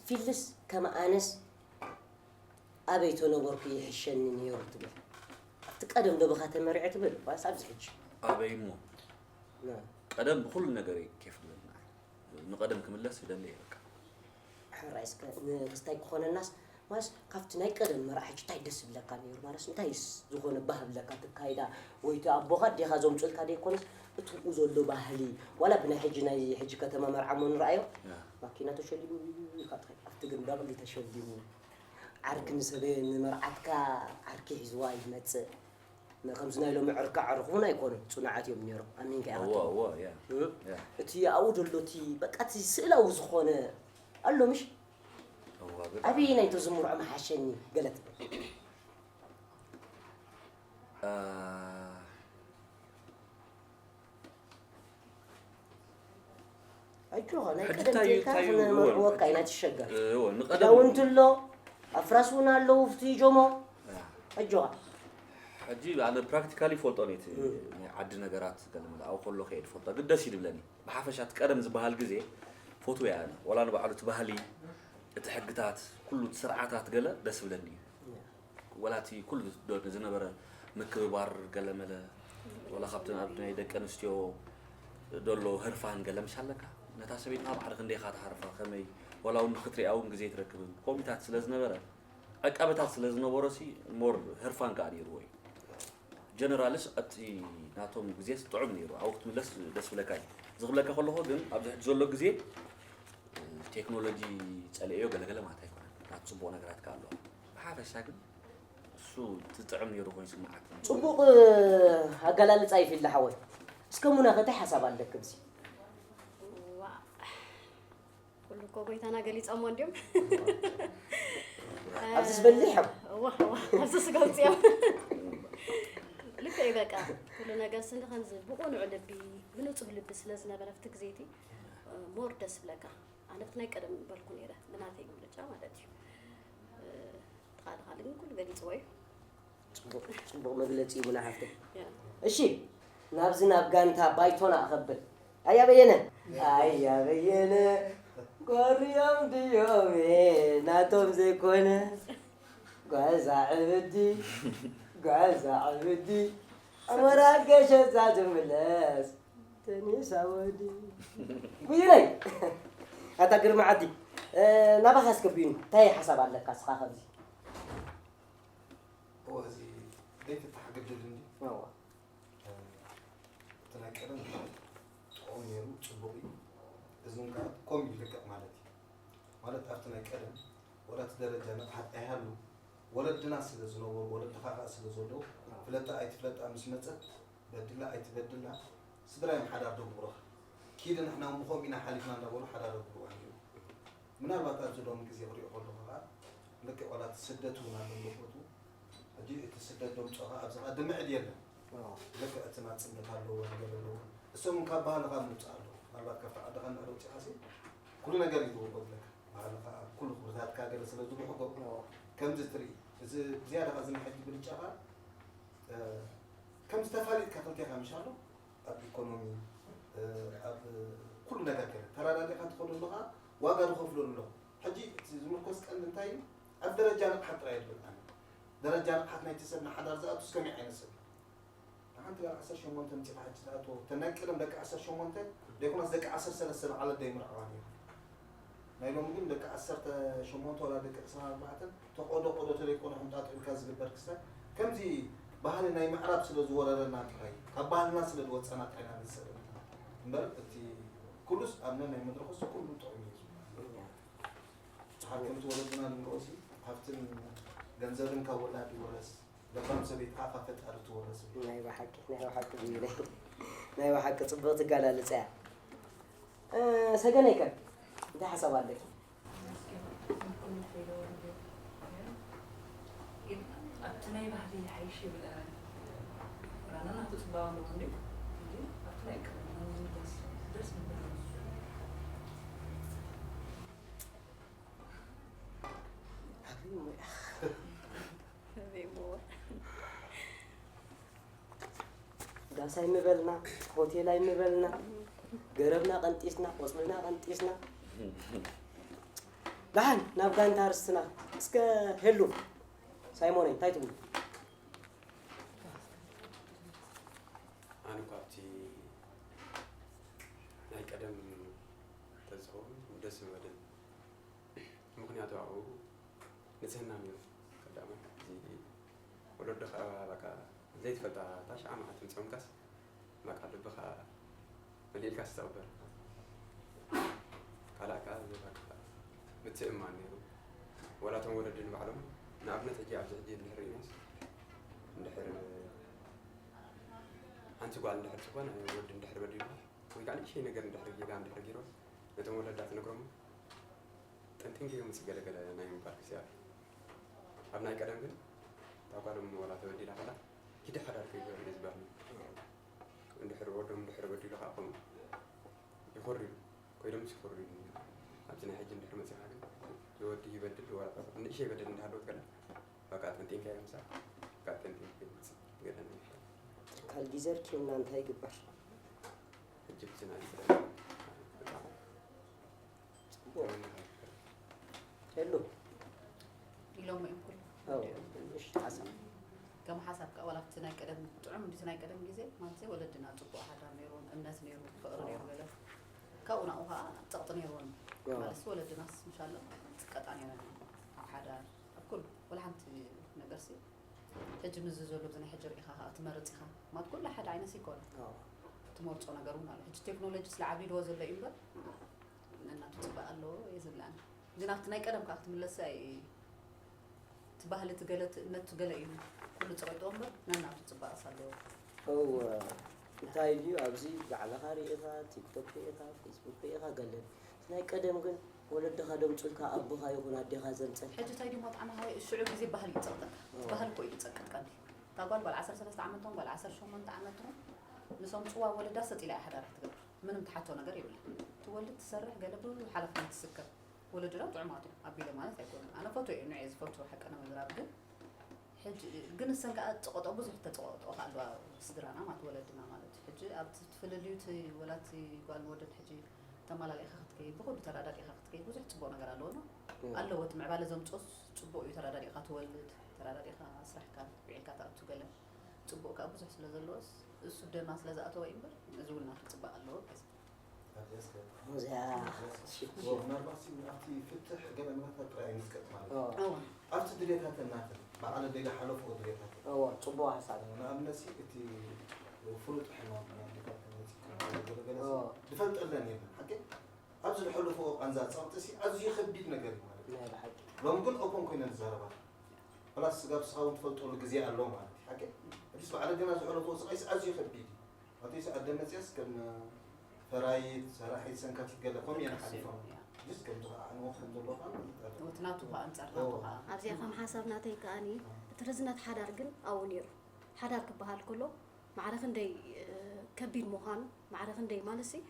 ፊልስ ከም ኣነስ ኣበይ ተነበርኩ ይሕሸኒ ነይሩ ትብል። ኣብቲ ቀደም ዶ ብኻ ተመሪዐ ትብል ዋስ ኣብዚ ሕጂ? ኣበይ እሞ? ና። ቀደም ብኹሉ ነገር እዩ ኬፍ ዝብለና። ንቐደም ክምለስ ይደሊ እየ በቃ። ሕራይ እስከ ንክስታይ ክኾነናስ ማስ ካብቲ ናይ ቀደም መርዓ ሕጂ እንታይ ደስ ዝብለካ ነይሩ? ማለትስ እንታይ ዝኾነ ባህብለካ ትካይዳ ወይ እቲ ኣቦኻ ኣዴኻ ዘምፅኡልካ ደይኮነስ እቲ ብኡ ዘሎ ባህሊ ዋላ ብናይ ሕጂ ናይ ሕጂ ከተማ መርዓ እሞ ንረኣዮ ያ። ማኪና ተሸሊሙ ኢልካ ትኸይድ ኣብቲ ግን በቕሊ ተሸሊሙ ዓርኪ ንሰበ ንመርዓትካ ዓርኪ ሒዝዋ ይመፅእ ከምዚ ናይ ሎሚ ዕርካ ዕርኹ እውን ኣይኮኑን ፅኑዓት እዮም ነይሮም ኣሚንካ ኢኻ እዋ ትብል። እዋ ያ እ? ያ እቲ ኣብኡ ዘሎ እቲ በቃ እቲ ስእላዊ ዝኾነ ኣሎ ምሽ እዋ ብጣዕሚ ኣበየናይ ተዝምርዖ መሓሸኒ ገለ ትብል አ፣ ኣጆኻ ናይ ሕጂ ቀደም እንታይ እዩ- ተልካ እንታይ እዩ ክነመርዕወካ ኢና ትሸገር እዎ፣ ንቐደም ክዳውንቲ ኣሎ ኣፍራስ እውን ኣለዉ ፍትይ ጆሞ ያ። ኣጆኻ ሕጂ ኣነ ፕራክቲካሊ ይፈልጦ ነቲ እም። ናይ ዓዲ ነገራት ገለመለ ኣብኡ ከሎ ከየ ድፈልጦ ግን ደስ እዩ ድብለኒ ብሓፈሻ እቲ ቀደም ዝበሃል ግዜ ፈትወ እየ ኣነ ወላ ንባዕሉ እቲ ባህሊ እቲ ሕግታት ኩሉ እቲ ስርዓታት ገለ ደስ ብለኒ እዩ ወላ እቲ ኩሉ ዶ- ዝነበረ ምክብባር ገለመለ ወላ ካብተን ኣብ ናይ ደቂ ኣንስትዮ ደሎ ህርፋን ገለ ምሽ ኣለካ ነታ ሰበይትካ ባዕልክ እንዴካ ትሃርፋ ከመይ ወላ እውን ክትሪኣ እውን ግዜ ትረክብን ከምኡታት ስለ ዝነበረ ዕቃበታት ስለ ዝነበሮ ሲ ሞር ህርፋን ከዓ ነይርዎ እዩ ጀነራልስ እቲ ናቶም ግዜስ ጥዑም ነይሩ ኣብኡ ክትምለስ ደስ ብለካ እዩ ዝክብለካ ከለኹ ግን ኣብዚ ሕጂ ዘሎ ግዜ ቴክኖሎጂ ጸሊእዮ ገለገለ ማለት ኣይኮነን ኣብ ጽቡቕ ነገራት ከ ኣለዎ ብሓፈሻ ግን እሱ ትጥዕም ነይሩ ኮይኑ ስምዓት ጽቡቕ ኣገላልጻ ይፊላ ሓወይ እስከ ሙና ከታይ ሓሳብ ኣለክ ብዚ ዋ፣ ኩሉ እኮ ጎይታና ገሊጾሞ እንድዮም። ኣብዚ ዝበልሕ እዮም። እዋ፣ እዋ፣ ኣብዚ ስጋ ውፅኦም። ልክዕ እዩ በቃ። ኩሉ ነገር ስንዲ ከምዚ ብቁኑዕ ልቢ፣ ብንጹህ ልቢ ስለ ዝነበረ ኣብቲ ግዜ እቲ ሞር ደስ ብለካ። ኣነ ብቲ ናይ ቀደም በልኩ ነይረ፣ ብናተይ ምርጫ ማለት እዩ። ተኻልኻሊ ግን ኩሉ ገሊጽዎ እዩ። ፅቡቕ መግለፂ እዩ ሙና ሓፍተይ። እሺ ናብዚ ናብ ጋንታ ባይቶና ከብል ኣያ በየነ ኣያ በየነ ጎርዮም ድዮም ናቶም ዘይኮነ ጓዛ ዕብዲ ጓዛ ዕብዲ ኣሞራ ገሸዛ ዝምለስ ተኒሳ ወዲ ጉይለይ ኣታ ግርማ ዓዲ ናባኻ እስከ ብዩኒ እንታይ ሓሳብ ኣለካ እስኻ ከብዚ እወ እዚ ዘይፍታሕ ግድል እንዲ እወ እቲ ናይ ቀደም ጥዑም ነይሩ ፅቡቕ እዩ እዚ እውን ከዓ ከምኡ እዩ ልክዕ ማለት እዩ ማለት ኣብቲ ናይ ቀደም ወላ እቲ ደረጃ ንቕሓት ኣይሃሉ ወለድና ስለ ዝነበሩ ወለድኻ ከዓ ስለ ዘለዉ ፍለጣ ኣይትፍለጣ ምስ መፀት በድላ ኣይትበድላ ስድራ እዮም ሓዳር ደጉብሩኻ ኪዲ ንሕና እውን ብኸምኡ ኢና ሓሊፍና እንዳበሉ ሓዳር ደጉብሩኻ ነይሩ ምናልባት ኣብዚ ሎሚ ግዜ ክሪኦ ከለኹ ከዓ ልክዕ ዋላ እቲ ስደት እውን ኣሎ ኣለቦቱ ሕጂ እቲ ስደት ደምፅኦ ከዓ ኣብዚ ከዓ ድምዕድ የለን ልክዕ እቲ ናፅነት ኣለዎ ነገር ኣለዎ እሶም እውን ካብ ባህልኻ ምውፃእ ኣለዎ ምናልባት ካብቲ ዓድኻ እንድሕር ወፂኻሲ ኩሉ ነገር እዩ ዝወርዶ ብለካ ባህልኻ ኩሉ ክብርታትካ ገለ ስለ ዝብሕጎ ከምዚ ትርኢ እዚ ዝያዳ ከዓ እዚ ናይ ሕጂ ብልጫኻ ከምዚ ተፋሊጥካ ክልቴኻ ምሽ ኣሎ ኣብ ኢኮኖሚ ኣብ ኩሉ ነገር ገለ ተራዳዲእካ ትኸዶ ኣለኻ ዋጋ ዝኸፍለሉ ኣለኹ ሕጂ እቲ ዝምርኮስ ቀንዲ እንታይ እዩ ኣብ ደረጃ ንቕሓት ጥራይ ይድብል ኣነ ደረጃ ንቕሓት ናይቲ ሰብ ንሓዳር ዝኣቱ እስከመይ ዓይነት ሰብ እዩ ንሓንቲ ጓል ዓሰርተ ሸሞንተ ምፂኻ ሕጂ ትኣትዎ እተን ናይ ቀደም ደቂ ዓሰርተ ሸሞንተ ዘይኮናስ ደቂ ዓሰርተ ሰለስተ ዝዓለት ዶ ይምርዓዋ ነይሩ ናይ ሎሚ ግን ደቂ ዓሰርተ ሸሞንተ ወላ ደቂ ዕስራን ኣርባዕተን ተቆዶ ቆዶ ተለይኮነ ሕምጣጥ ኢልካ ዝግበር ክስታይ ከምዚ ባህሊ ናይ ምዕራብ ስለ ዝወረረና ጥራይ ካብ ባህልና ስለ ዝወፀና ጥራይ ኢና ንሰደድ እምበር እቲ ኩሉስ ኣብነ ናይ መድረኹስ ኩሉ ጥዑም እዩ ዝብሃል ከምቲ ወለድና ንብልኦ ሲ ሃፍትን ገንዘብን ካብ ወላድ ይውረስ ለባም ሰበይትኻ ካብ ፈጣሪ ትውረስ ናይ ብሓቂ ናይ ብሓቂ ናይ ብሓቂ ፅቡቕቲ ኣገላልፃ እያ ሰገነይ ከ እንታይ ሓሳብ ኣለኪ ኣብቲ ናይ ባህሊ ይሓይሽ ይብል ኣነ ራና ናቱ ፅባቐ ኣለዎ እንዲ ኣብቲ ናይ ቀደም ደስ ደስ ምበለ ዳስ ኣይምበልና፣ ሆቴል ኣይምበልና፣ ገረብና ቀንጢስና፣ ቆፅልና ቀንጢስና። ደሓን ናብ ጋንታ ርስትና እስከ ሄሉ። ሳይሞነይ እንታይ ትብሉ? ኣነ እኳ ኣብቲ ናይ ቀደም ተዝኸውን ደስ ምበለኒ። ምኽንያቱ ኣብኡ ንጽህና ነይሩ። ቀዳማይ እዚ ወለዶኻ በቃ ዘይትፈልጣ እታ ሽዓ መዓልቲ ምጸምካስ በቃ ልብኻ መሊእልካ ዝተቕበል። ካልኣ ከኣ እዚ በቃ ምትእምማን ነይሩ። ወላ እቶም ወለዲ ንባዕሎም ንኣብነት ሕጂ ኣብዚ ሕጂ እንድሕር ርኢናስ እንድሕር ሓንቲ ጓል እንድሕር ዝኾነ ወዲ እንድሕር በዲልዋ ወይ ከዓ ንእሽተይ ነገር እንድሕር ጌጋ እንድሕር ገይርዋ ነቶም ወለዳ ትነግሮም ጠንጢንካ እዮም ምስ ገለገለ ናይ ምባል ግዜ ኣሎ። ኣብ ናይ ቀደም ግን እታ ጓል እሞ ወላ ተበዲላ ከላ ኪዲ ሓዳር ከይገበረ ዝበሃል እንድሕር ወዶም እንድሕር በዲሉ ከዓ ከምኡ ይኾርዩ ኮይዶም ይኾርዩ። ኣብዚ ናይ ሕጂ እንድሕር መፂኻ ግን ዝወዲ ይበድል ወላ ንእሽተይ በደል እንዳሃለወት ከላ በቃ ጠንጢንካ እዮም ምሳ በቃ ጠንጢንካ ይመፅእ ገለ ናይ ይሻል። ትካል ጊዘር ኪዮና እንታይ ይግበር? ሕጂ ብዝና ይፍለ በጣም ጽቡቕ። ሄሉ። ኢሎሞ እዮም ኩሉ ኣዎ። እሺ፣ ሓሳብ። ከም ሓሳብ ከዓ ዋላ ኣብቲ ናይ ቀደም ጥዑም እንዲቲ ናይ ቀደም ግዜ ማለት ወለድና ፅቡቅ ሓዳር ነይሩን እምነት ነይሩ ፍቅሪ ነይሩ ገለ ካብኡ ናብኡ ከዓ ፀቕጢ ነይሩን ኣዎ። ማለት ወለድናስ ምሻሎም ፅቀጣ ነይረን ኣብ ሓዳር ኣብ ኩሉ ወላ ሓንቲ ነገር ሲ ሕጂ ምዚ ዘሎ ብዚ ናይ ሕጂ ርኢኻ ከዓ ትመርፅ ኢኻ ማለት ኩሉ ሓደ ዓይነት ይኮነ ኣዎ። ትመርፆ ነገር እውን ኣሎ ሕጂ ቴክኖሎጂ ስለ ዓቢድዎ ዘሎ እዩ እምበር ነናቱ ፅባቅ ኣለዎ የዝብላን ግን ኣብቲ ናይ ቀደም ከዓ ክትምለስ ኣይ እቲ ባህሊ እቲ ገለ እቲ እምነት እቲ ገለ እዩ ኩሉ ፀቂጥዎ እምበር ነናቱ ፅባቅስ ኣለዎ እው እንታይ ድዩ ኣብዚ ባዕልኻ ርኢኻ ቲክቶክ ርኢኻ ፌስቡክ ርኢኻ ገለ ናይ ቀደም ግን ወለድኻ ደምፁልካ ኣቦኻ ይኹን ኣዴኻ ዘምፀልካ ሕጂ እንታይ ድሞ ጣዕሚ ሃወይ ሽዑ ግዜ ባህሊ ይፀቅጠካ እቲ ባህሊ እኮ እዩ ዝፀቅጥ ቀንዲ እታ ጓል ጓል ዓሰርተ ሰለስተ ዓመት ትኹን ጓል ዓሰርተ ሸሞንተ ዓመት ትኹን ምስ ኣምፅዋ ወለዳ ሰጥ ኢላ እያ ሓዳራ ትገብር ምንም ትሓቶ ነገር የብላ ትወልድ ትሰርሕ ገለ ብዙሕ ሓላፍነት ትስከም ወለድና ጥዑማት እዮም ኣቢለ ማለት ኣይኮኑን ኣነ ፈትዎ እየ ንዕ ዝፈትዎ ሓቀ ንምዝራብ ግን ሕጂ ግን እሰን ከዓ ዝፀቀጥኦ ብዙሕ ተፀቀጥኦ ከዓ ኣለዋ ስድራና ማለት ወለድና ማለት እዩ። ሕጂ ኣብቲ ፍልልዩ እቲ ወላ እቲ ጓል ወደን ሕጂ ተመላሊእካ ክትከይድ ብኩሉ ተረዳዲእካ ክትከይድ ብዙሕ ፅቡቅ ነገር ኣለዎ ና ኣለዎ እቲ ምዕባለ ዘምፅኦስ ፅቡቅ እዩ ተረዳዲእካ ትወልድ ተረዳዲእካ ስራሕካ ውዒልካ ትኣቱ ገለ ፅቡቅ ከዓ ብዙሕ ስለ ዘለዎስ እሱ ደማ ስለ ዝኣተወ እዩ እምበር እዚ እውን ናቱ ፅባቅ ኣለዎ። እዚኣ ምናልባት ኣብቲ ፍትሕ ገለ ምናታት ጥራይ ንዝቀጥ ማለት እዩ ኦ፣ እዋ ኣብቲ ድሌታተን ናተን ብዓለ ደይ ዝሓለፍዎ ድሌታተን እዎ፣ ጽቡቕ ሓሳብ እዩ። ንኣብነት ሲ እቲ ፍሉጥ ሕማም ናይ ኣዴታተን መፂእካ ገለገለ ኦ፣ ዝፈልጠለን የለን ሓቂ ኣብዚ ዝሐለፍዎ ቃንዛ ፀቕጢ ሲ ኣዝዩ ከቢድ ነገር እዩ ማለት እዩ ናይ ብሓቂ ሎም ግን ኦፖን ኮይነ ንዛረባ ፕላስ ስጋብ ስኻ እውን ትፈልጠሉ ግዜ ኣሎ ማለት እዩ ሓቂ ኣዲስ በዓለ ገና ዝሐለፍዎ ስቃይ ሲ ኣዝዩ ከቢድ እዩ ኣቶ ይስዓድ ደመፅያስ ከም ፈራይት ሰራሒት ሰንካቲት ገለ ከምኡ እየን ሓሊፎም ጅስ ከም ዝኸዓንዎ ከም ዘለዎ ከዓ ንፈልጥ ኣለና እቲ ናቱ ከዓ ኣንፃር ናቱ ከዓ ኣብዚኣ ከም ሓሳብ ናተይ ከኣኒ እቲ ርዝነት ሓዳር ግን ኣብኡ ነይሩ ሓዳር ክበሃል ከሎ ማዕረ ክንደይ እ፣ ከቢድ ምዃኑ ማዕረ ክንደይ ማለት ሲ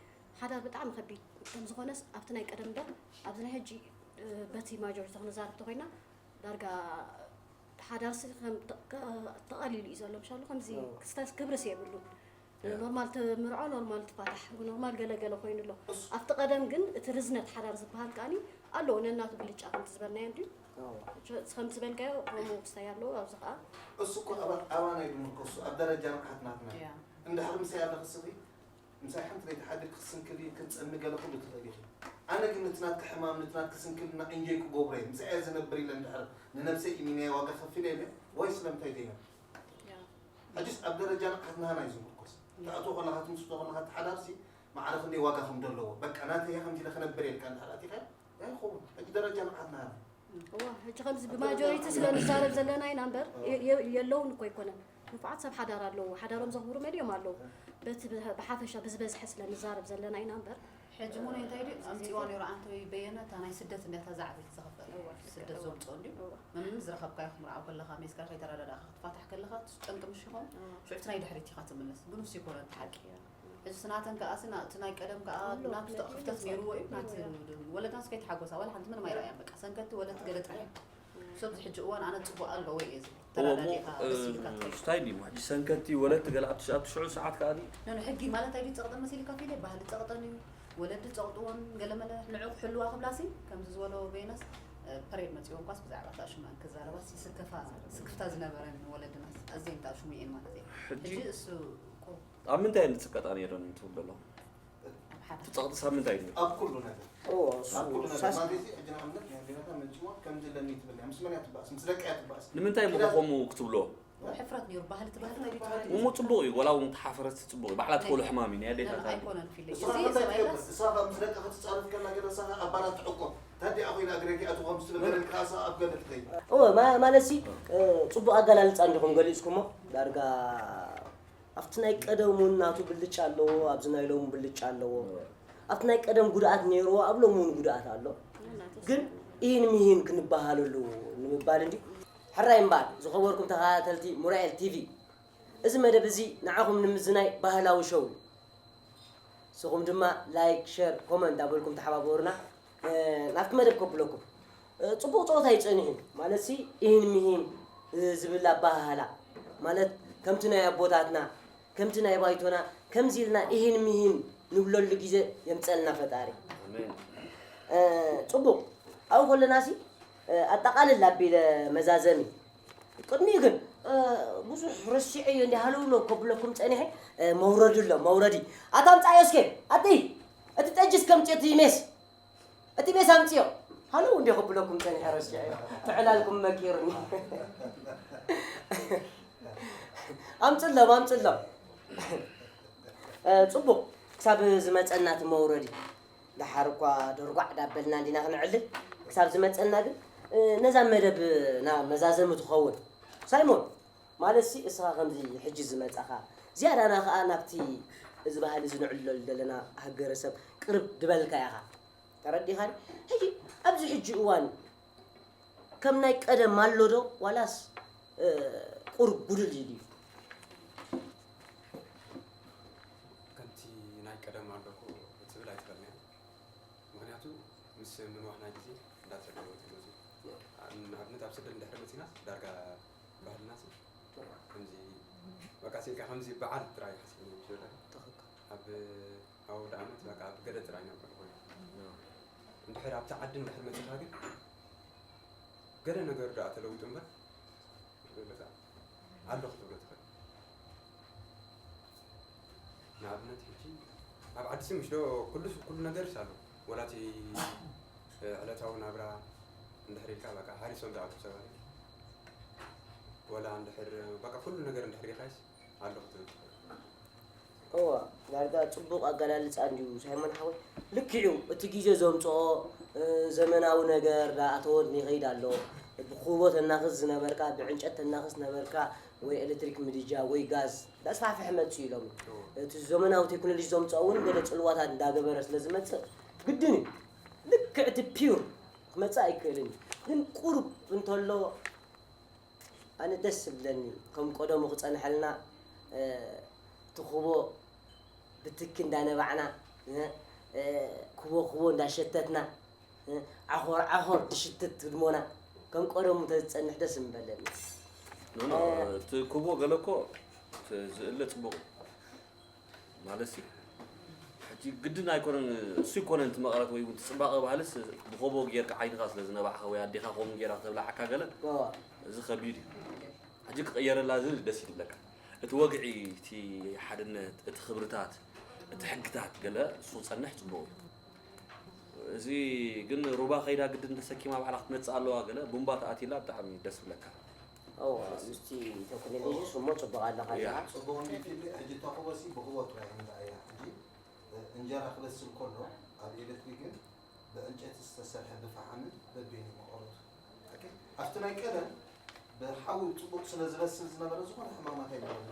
ሓዳር ብጣዕሚ ከቢድ ከም ዝኾነስ ኣብቲ ናይ ቀደም ዶ ኣብዚ ናይ ሕጂ እ፣ በቲ ማጆሪቲ ክንዛረብ ተኮይና ዳርጋ ሓዳር ሲ ከም ተ- ከ- ተቐሊሉ እዩ ዘሎ ምሻሉ ከምዚ ኦ። ክስታስ ክብርስ የብሉን ያ። ኖርማል ትምርዖ ኖርማል ትፋታሕ ኖርማል ገለገለ ኮይኑ ኣሎ ኣብቲ ቀደም ግን እቲ ርዝነት ሓዳር ዝበሃል ከኣኒ ኣለዎ ነናቱ ብልጫ ከምቲ ዝበልናዮ እንድዩ ኦ፣ ከምቲ ዝበልካዮ ከምኡ ክስታይ ኣለዎ ኣብዚ ከዓ እሱ እኮ ኣባ- ኣባና እዩ ዝምርኮሱ ኣብ ደረጃ ንቕሓት ናትና ያ እንድሕር ምሳይ ኣለኽስኺ ምሳይ ሓንቲ ለይቲ ሓዲርኪ ክስንክሊ ክትፀሚ ገለ ኩሉ ትኽእል ኢኺ ኣነ ግን ነቲ ናትኪ ሕማም ነቲ ናትኪ ስንክልና እንጆይ ክገብሮ እየ ምሳይ እየ ዝነብር ኢለ እንድሕር ንነብሰይ ኢሚናየ ዋጋ ከፊለ ኢለ ወይ ስለምንታይ ዘይነብር ሕጅስ ኣብ ደረጃ ንቕሓት ናህና እዩ ዝምርኮስ ትኣትዎ ከለኻ ትምስቶ ከለኻ ተሓዳርሲ ማዕረ ክንደይ ዋጋ ከም ዘለዎ በቃ ናተይ እያ ከምዚ ኢለ ክነብር እየ ኢልካ እንድሕር ኣቲኻ ኣይኸውን ሕጂ ደረጃ ንቕሓት ናህና እዩ እዋ ሕጂ ከምዚ ብማጆሪቲ ስለ ንዛረብ ዘለና ኢና እምበር የ- የ- የለውን እኮ ኣይኮነን ንፉዓት ሰብ ሓዳር ኣለዉ ሓዳሮም ዘኽብሩ መሊኦም ኣለዉ በቲ ብሃ- ብሓፈሻ ብዝበዝሐ ስለ ንዛረብ ዘለና ኢና እምበር ሕጂ ሙነ እንታይ ድዩ ኣምፅዋ ነይሩ ኣንተ በየነ እታ ናይ ስደት እንዲያ እታ ዛዕበይቲ ዘኸፈለ ስደት ዘምፅኦ እንድዩ መምን ዝረኸብካዮ ክምርዓው ከለኻ ሜስካ ከይተረዳዳእካ ክትፋታሕ ከለኻ ጠንቂ ምሽ ይኸውን ሽዑ እቲ ናይ ድሕሪት ኢኻ ትምለስ ግን ንሱ ይኮነ እቲ ሓቂ ሕጂ ስናተን ከዓ ስና እቲ ናይ ቀደም ከዓ ናቱ ክፍተት ነይርዎ እዩ ናቲ ወለድናስ ከይተሓጎሳ ዋላ ሓንቲ ምንም ኣይረኣያን በቃ ሰንከቲ ወለድቲ ገለ ጥራሕ እዩ ሰብዚ ሕጂ እዋን ኣነ ፅቡቅ ኣለዎ እየ ዝብል ተረዳዲእካ ደስ ኢልካ ትኸይድ ስታይ ድዩ ሕጂ ሰንከቲ ወለድቲ ገለ ኣብቲ ኣብቲ ሽዑ ሰዓት ከዓ ኖ ሕጊ ማለት ኣይዱ ፀቅጠን መሲልካ ፊለ ባህሊ ፀቅጠን እዩ ወለዲ ጸቕጥዎን ገለመለ ንዑ ክሕልዋ ክብላሲ ከምዚ ዝበሎ በየነስ እ፣ ፐሬድ መጺወን ኳስ ብዛዕባ ታሽሙን ክዛረባስ ይስከፋ ስክፍታ ዝነበረን ወለድናስ ኣዝየን ታሽሙ እየን ማለት እዩ። ሕጂ ሕጂ እሱ እኮ ኣብ ምንታይ ንጽቀጣ ነይረን ትብል ዘሎ? ኣብ ሓደ እቲ ጸቕጢስ ኣብ ምንታይ እዩ? ኣብ ኩሉ ነገር እዎ፣ እሱ ኣብ ኩሉ ነገር ሳስ- ማለት እዚ ሕጂ ንኣብነት ናይ ኣዴታታ መጺዋ ከምዚ ኣለኒ ትብል እያ። ምስ መን እያ ትባእስ? ምስ ደቃ እያ ትባእስ። ንምንታይ እሞ ከምኡ ክትብሎ? ሕፍረት ነይሩ ባህሊ እቲ ባህሊ ናይ ቤት እሞ ጽቡቕ እዩ፣ ወላ እውን ተሓፈረት ጽቡቕ እዩ። ባዕላ ትኸሉ ሕማም እዩ፣ ናይ ኣዴታታ እዩ። ኣይኮነን ፊለይ እሱ እዚ እንታይ ሰብኣይ ትገብር? እሳ ካብ ምስ ደቃ ክትጻረፍ ከላ ገለ እሳ ኣባላት ትዕቆ። ታዲኣ ኮይና እግረ ጌኣ ትኾም ዝትብል ገለ ከኣ እሳ ኣብ ገለ ትኸይድ። እወ ማ- ማለት ሲ እ፣ ጽቡቕ ኣገላልጻ እንዲኹም ገሊጽኩሞ ዳርጋ ኣብቲ ናይ ቀደም እውን ናቱ ብልጫ ኣለዎ፣ ኣብዚ ናይ ሎሚ ብልጫ ኣለዎ። ኣብቲ ናይ ቀደም ጉድኣት ነይርዎ ኣብ ሎሚ እውን ጉድኣት ኣሎ። ግን ኢሂን ሚሂን ክንበሃለሉ ንምባል እንዲ ሕራይ እምበኣር ዝኸበርኩም ተኸታተልቲ ሙራኤል ቲቪ፣ እዚ መደብ እዚ ንዓኹም ንምዝናይ ባህላዊ ሸው እዩ። ንስኹም ድማ ላይክ ሸር ኮመንት እንዳበልኩም ተሓባበሩና። ናብቲ መደብ ከብለኩም። ጽቡቕ ጸወታ እዩ ጸኒሑ። ማለትሲ ኢሂን ሚሂን ዝብል ኣበሃህላ ማለት ከምቲ ናይ ኣቦታትና ከምቲ ናይ ባይቶና ከምዚ ኢልና ኢሂን ሚሂን ንብለሉ ግዜ የምጸልና ፈጣሪ። ኣሜን። ጽቡቕ ኣብኡ ከለናሲ ኣጠቓልል ኣቢለ መዛዘሚ ቅድሚኡ ግን ብዙሕ ረሲዐዮ እንዲ ሃለውሎ ከብለኩም ጸኒሐ። መውረዲ ኣሎ መውረዲ ኣታ ኣምጻዮ እስከ ኣቲ እቲ ጠጅስ ከምጽዮ እቲ ሜስ እቲ ሜስ ኣምጽዮ ሃለው እንዲ ከብለኩም ጸኒሐ ረሲዐዮ ትዕላልኩም መቂርኒ ኣምጽሎም ኣምጽሎም ጽቡቕ ክሳብ ዝመጸና እቲ መውረዲ ደሓር እኳ ደርጓዕ ዳበልና እንዲና ክንዕልል ክሳብ ዝመጸና ግን ነዛ መደብ ና መዛዘሚ ትኸውን ሳይሞን ማለትሲ እስኻ ከምዚ ሕጂ ዝመጻኻ ዝያዳና ከኣ ናብቲ እዚ ባህሊ እዚ ንዕልለሉ ዘለና ሃገረሰብ ቅርብ ድበልካ ኢኻ ተረዲኻኒ ሕጂ ኣብዚ ሕጂ እዋን ከም ናይ ቀደም ኣሎ ዶ ዋላስ ቁሩብ ጉድል ኢሉ እዩ ከምቲ ናይ ቀደም ኣለኩ ክትብል ኣይትኽእልን እያ። ምኽንያቱ ምስ ምንዋሕ ናይ ግዜ እንዳተለወጠ መፅዩ። ንኣብነት ኣብ ስደት እንድሕር መፂና ዳርጋ ባህልና ሲ ከምዚ በቃ ሲልካ ከምዚ በዓል ጥራይ ሓሲብና እዮም ዝብለካ። ኣብ ኣውደ ዓመት በቃ ኣብ ገለ ጥራይ ነብዕል ኮይኑ። እንድሕር ኣብቲ ዓዲ እንድሕር መፂኻ ግን ገለ ነገሩ ደኣ ተለዊጡ እምበር ይብለካ ኣሎ ክትብሎ ትኽእል። ንኣብነት ሕጂ ኣብ ዓዲ ስምሽ ዶ ኩሉ ኩሉ ነገር ኣሎ ወላቲ ዕለታዊ ናብራ እንድሕር ኢልካ በቃ ሃሪሶም ዝኣቱ ሰባት ወላ እንድሕር በቃ ኩሉ ነገር እንድሕር ሪኻይስ ኣሎ ክትብል ትኽእል። እዋ ዳርጋ ጽቡቕ ኣገላልጻ እንድዩ ሳይሞን ሓወይ ልክዕ እዩ እቲ ግዜ ዘምጽኦ ዘመናዊ ነገር ዳኣተወ ይኸይድ ኣሎ ብኩቦ ተናኽስ ዝነበርካ ብዕንጨት ተናኽስ ነበርካ ወይ ኤሌክትሪክ ምድጃ ወይ ጋዝ እንዳስፋሕፍሐ መጽኡ ኢሎም እቲ ዘመናዊ ቴክኖሎጂ ዘምጽኦ እውን ገለ ጽልዋታት እንዳገበረ ስለ ዝመጽእ ግድን እዩ ልክዕ እቲ ፒውር ክመጽእ ኣይክእልን እዩ ግን ቁሩብ እንተሎ ኣነ ደስ ዝብለኒ ከም ቀደሙ ክጸንሐልና ትኹቦ ብትኪ እንዳነባዕና ኩቦ ኩቦ እንዳሸተትና ዓኾር ዓኾር ትሽትት ትድሞና ከም ቀደሙ ተዝጸንሕ ደስ ምበለኒ። ኖኖ እቲ ኩቦ ገለ እኮ ዝእለ ጽቡቕ ማለት ሲ ሕጂ ግድን ኣይኮነን እሱ ይኮነን እቲ መቐረት ወይ እውን እቲ ፅባቐ ባህልስ ብኮቦ ጌርካ ዓይንኻ ስለ ዝነባዕኻ ወይ ኣዴኻ ከምኡ ጌራ ክተብላዓካ ገለ እዚ ከቢድ እዩ ሕጂ ክቐየረላ ዝብል ደስ ይብለካ እቲ ወግዒ እቲ ሓድነት እቲ ክብርታት እቲ ሕግታት ገለ እሱ ክፀንሕ ፅቡቕ እዩ እዚ ግን ሩባ ከይዳ ግድን ተሰኪማ ባዕላ ክትመፅእ ኣለዋ ገለ ቡምባ ተኣትላ ብጣዕሚ ደስ ብለካ እዋ ምስቲ ቴክኖሎጂ ስሞ ፅቡቅ ኣለካ ያ። ጽቡቕ እንዲ ፊልም ሕጂ እታ ኩቦ ሲ ብኩቦ ጥራይ ንርኣያ ሕጂ እንጀራ ክበስል ከሎ ኣብ ኤሌክትሪክን ብዕንጨይቲ ዝተሰርሐ ብፈሓምን በበይኑ መቐረቱ ኣብቲ ናይ ቀደም ብሓዊ ጽቡቕ ስለ ዝበስል ዝነበረ ዝኾነ ሕማማት ኣይነበረን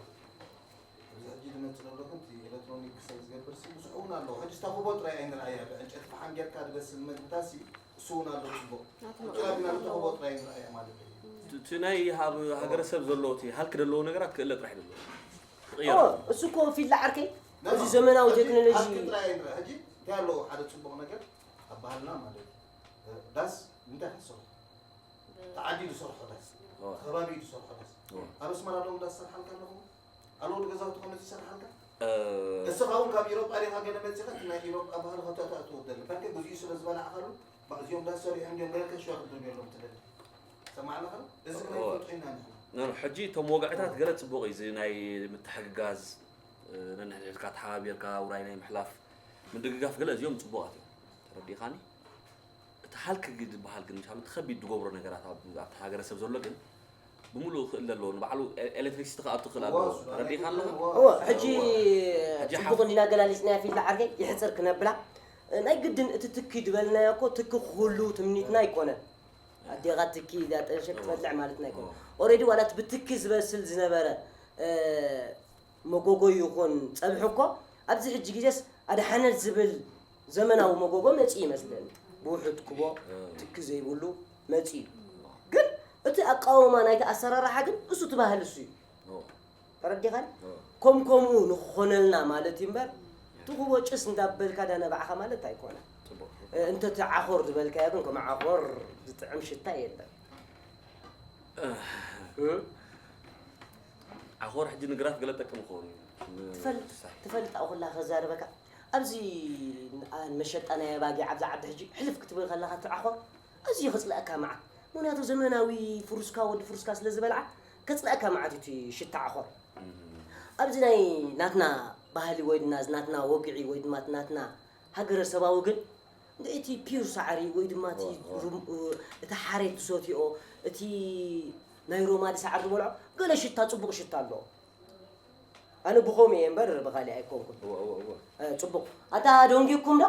ኣብዚ ሕጂ ዝመጽእ ዘሎ ግን እቲ ኤሌክትሮኒክ ክሰብ ዝገብር ሲ ብዙሕ እውን ኣለዎ ሕጂ እታ ኩቦ ጥራይ ኣይንርኣያ ብዕንጨይቲ ፈሓም ጌርካ ዝበስል መግብታት ሲ እሱ እውን ኣሎ ጽቡቕ ቁጭ ኣቢና ንተኽቦ ጥራይ ንርኣያ ማለት እዩ እቲ ናይ ሃብ ሃገረሰብ ዘለዎ እቲ ሃልክ ዘለዎ ነገራት ክእለ ጥራሕ ዘለዎ ክቕየር እሱ እኮ ፊላ ዓርከይ እዚ ዘመናዊ ቴክኖሎጂ ጥራይ ንርኣ ሕጂ እንታይ ኣለዎ ሓደ ጽቡቕ ነገር ኣብ ባህልና ማለት እዩ ዳስ እንታይ ክትሰርሖ ተዓዲ ዝሰርሖ ዳስ ከባቢ ዝሰርሖ ዳስ ኣብ ኣስመራ ኣለዎም ዳስ ሰርሓልካ ኣለኹ ኣለዎ ንገዛውቲ ከመዚ ይሰርሓልካ እስኻ እውን ካብ ኢሮጳ ዲኻ ገለ መጺኻ እቲ ናይ ኢሮጳ ባህሊ ከተእትዎ ትደሊ? በርከ ግዜኡ ስለ ዝበላዕካሉ፣ እዚኦም ዳስ ሰሪሖም ድዮም ገለ ከሽዋ ክትብል የሎም ትደሊ? ሰማዕና ኸ? እዚ ግን ኣይፈልጦ ኢና ንሕና። ኖ፣ ኖ፣ ሕጂ እቶም ወግዕታት ገለ ጽቡቕ እዩ። እዚ ናይ ምትሕግጋዝ፣ እ፣ ነንሕድሕድካ ተሓባቢርካ ውራይ ናይ ምሕላፍ ምድግጋፍ ገለ እዚኦም ጽቡቓት እዮም። ተረዲኻኒ? እቲ ሃልኪ ዝበሃል ግን፣ ምሻሉ እቲ ከቢድ ዝገብሮ ነገራት ኣብ፣ ኣብቲ ሃገረሰብ ዘሎ ግን ብምሉእ ክእል ኣለዎ። ንባዕሉ ኤ-፣ ኤሌክትሪክሲቲ ክኣቱ ክእል ኣለዎ። ተረዲኻ ኣለኻ? እወ፣ ሕጂ ሕጂ ጽቡቕ ሓፍ- እንዲና ገላሊጽናያ ፊልዳ ዓርከይ፣ ይሕጽር ክነብላ። ናይ ግድን እቲ ትኪ ዝበልናዮ እኮ ትኪ ክህሉ ትምኒትና ኣይኮነን። ኣዴኻ ትኪ እዛ ጠንሸ ክትበልዕ ማለትና ኣይኮነን። እወ። ኦሬዲ ዋላ እቲ ብትኪ ዝበስል ዝነበረ፣ እ፣ መጎጎ ይኹን ጸብሒ እኮ ኣብዚ ሕጂ ግዜስ ኣድሓነት ዝብል ዘመናዊ መጎጎ መጺኡ ይመስለኒ። ብውሑድ ክቦ እም። ትኪ ዘይብሉ መጺኡ። ግን እቲ ኣቃውማ ናይቲ ኣሰራርሓ ግን እሱ እቲ ባህሊ እሱ እዩ። እም። ተረዲኻን? እም። ከም ከምኡ ንክኾነልና ማለት እዩ እምበር፣ እቲ ክቦ ጭስ እንዳበልካ ዳነባዕኻ ማለት ኣይኮነን። ጽቡቕ። እ፣ እንተ እቲ ዓኾር ዝበልካዮ ግን ከም ዓኾር ዝጥዕም ሽታ የለን። እህ። እም? ዓኾር ሕጂ ንግራት ገለ ጠቅም ይኸውን እዩ። ትፈል-፣ ንሳሕ። ትፈልጥ ኣብኡ ኩላ ከዛርበካ። ኣብዚ ን-፣ ኣ-፣ መሸጣ ናይ ኣባጊዕ ኣብዚ ዓዲ ሕጂ ሕልፍ ክትብል ከለኻ እቲ ዓኾር ኣዝዩ ከጽልኣካ መዓት። ምኽንያቱ ዘመናዊ ፍሩስካ ወዲ ፍሩስካ ስለ ዝበልዓ ከጽልኣካ መዓት እዩ እቲ ሽታ ዓኾር። እም። ኣብዚ ናይ ናትና ባህሊ ወይ ድማ ናትና ወግዒ ወይ ድማ ናትና ሃገረሰባዊ ግን እቲ ፒዩር ሳዕሪ ወይ ድማ እቲ እወ፣ እወ። ሩም-፣ እ፣ እቲ ሓሬት ዝሰትዮ፣ እቲ ናይ ሮማዲ ሳዕሪ ዝበልዖ፣ ገለ ሽታ፣ ጽቡቕ ሽታ ኣለዎ። ኣነ ብኸምኡ እየ እምበር ብኻሊእ ኣይኮንኩን። እወ፣ እወ፣ እወ። እ፣ ጽቡቕ። ኣታ ደንጊኩም ዶ?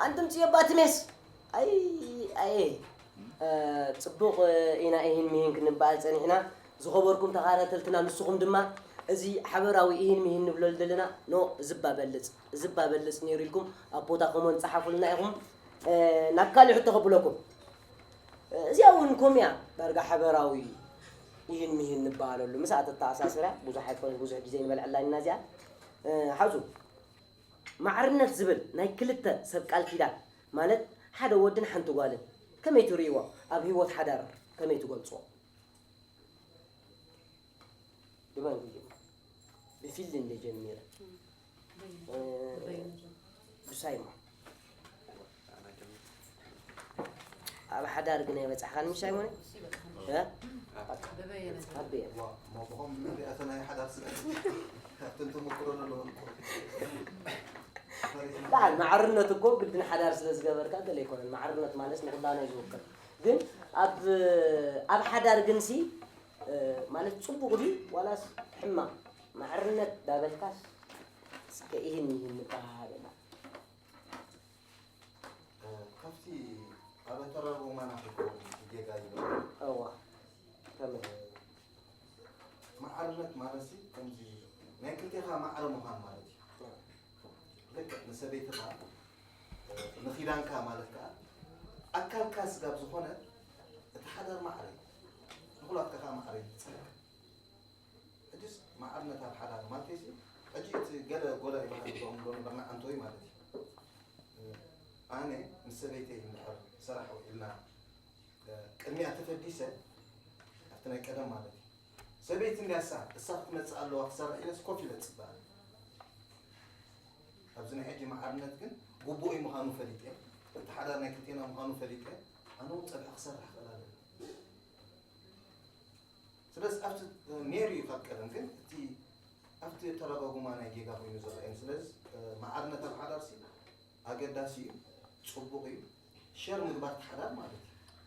ኣንቱም ጽዮባ ትሜስ። ኣይ፣ ኣይ። እ፣ ጽቡቕ ኢና ኢሂን ሚሂን ክንበሃል ጸኒሕና። ዝኸበርኩም ተኻታተልትና፣ ንስኹም ድማ እዚ ሓበራዊ ኢሂን ሚሂን ንብለሉ ዘለና፣ ኖ፣ እዚ እባ በልጽ፣ እዚ እባ በልጽ ነይሩ ኢልኩም ኣብ ቦታ ኮመንት ጸሓፉልና ኢኹም። እ፣ ናብ ካልእ ሕቶ ከብለኩም። እ፣ እዚኣ እውን ከምኡ እያ፣ ዳርጋ ሓበራዊ ኢሂን ሚሂን ንበሃለሉ። ምስኣ ተተኣሳስርያ፣ ብዙሕ ኣይኮነን፣ ብዙሕ ግዜ ንበልዐላ ኢና እዚኣ። እ፣ ሓዙ፣ ማዕርነት ዝብል ናይ ክልተ ሰብ ቃል ኪዳን፣ ማለት ሓደ ወድን ሓንቲ ጓልን፣ ከመይ ትርእይዎ? ኣብ ህይወት ሓዳር ከመይ ትገልጽዎ? ብመን ክጅምር? ብፊልድ እንደ ጀሚረ። እ፣ ብሳይሞ። ኣብ ሓዳር ግን ኣይበጻሕካን፣ ምሽ ኣይሞነ? እ? ኣበየ። ዋ፣ ሞ ብኸም ንሪኣ እተን ናይ ሓዳር ስለ ካብተን ተመክሮ ዘለወን እኮ። ላ፣ ማዕርነት እኮ ግድን ሓዳር ስለ ዝገበርካ ገለ ኣይኮነን። ማዕርነት ማለት ንኹላና እዩ ዝውክል። ግን ኣብ፣ ኣብ ሓዳር ግን ሲ፣ እ፣ ማለት ጽቡቕ ድዩ ዋላስ ሕማቕ? ማዕርነት ዳበልካስ እስከ ኢሂን ሚሂን ንበሃሃለና። እ፣ ካብቲ ኣብ ኣተራጎማና ክከውን ጌጋ ይበሃል። እዋ። ከመይ? እ፣ ማዕርነት ማለት ሲ ከምዚ ናይ ክልቴኻ ማዕረ ምዃን ማለት እዩ። እዋ። ልክዕ ንሰበይትኻ፣ እ፣ ንኺዳንካ ማለት ከኣ ኣካልካ ስጋብ ዝኾነ እቲ ሓዳር ማዕረ እዩ። ንኹላትካ ከኣ ማዕረ እዩ። ሕጅስ ማዕርነት ኣብ ሓዳር ማለተይሲ፣ ሕጂ እቲ ገለ ጎላ ይበሃል ዝብሎም ኣሎ ነበርና ዓንቶይ ማለት እዩ። ኣነ ምስ ሰበይተይ እንድሕር ሰራሕ ውዒልና፣ ቅድሚያ ተፈዲሰ፣ ኣብቲ ናይ ቀደም ማለት እዩ። ሰበይቲ እንድያ እሳ፣ እሳ ክትመጽእ ኣለዋ ክሰርሕ ኢለስ ኮፍ ኢለ እጽበ። ኣብዚ ናይ ሕጂ ማዕርነት ግን ግቡእ ምዃኑ ፈሊጠ፣ እቲ ሓዳር ናይ ክልቴና ምዃኑ ፈሊጠ፣ ኣነ እውን ጸብሒ ክሰርሕ ክእል ኣለኒ። ስለዚ ኣብቲ ነይሩ እዩ ካብ ቀደም፣ ግን እቲ ኣብቲ ኣተረጓጉማ ናይ ጌጋ ኮይኑ ዝረኣየኒ። ስለዚ ማዕርነት ኣብ ሓዳርሲ ኣገዳሲ እዩ፣ ጽቡቕ እዩ። ሸር ምግባር እቲ ሓዳር ማለት እዩ።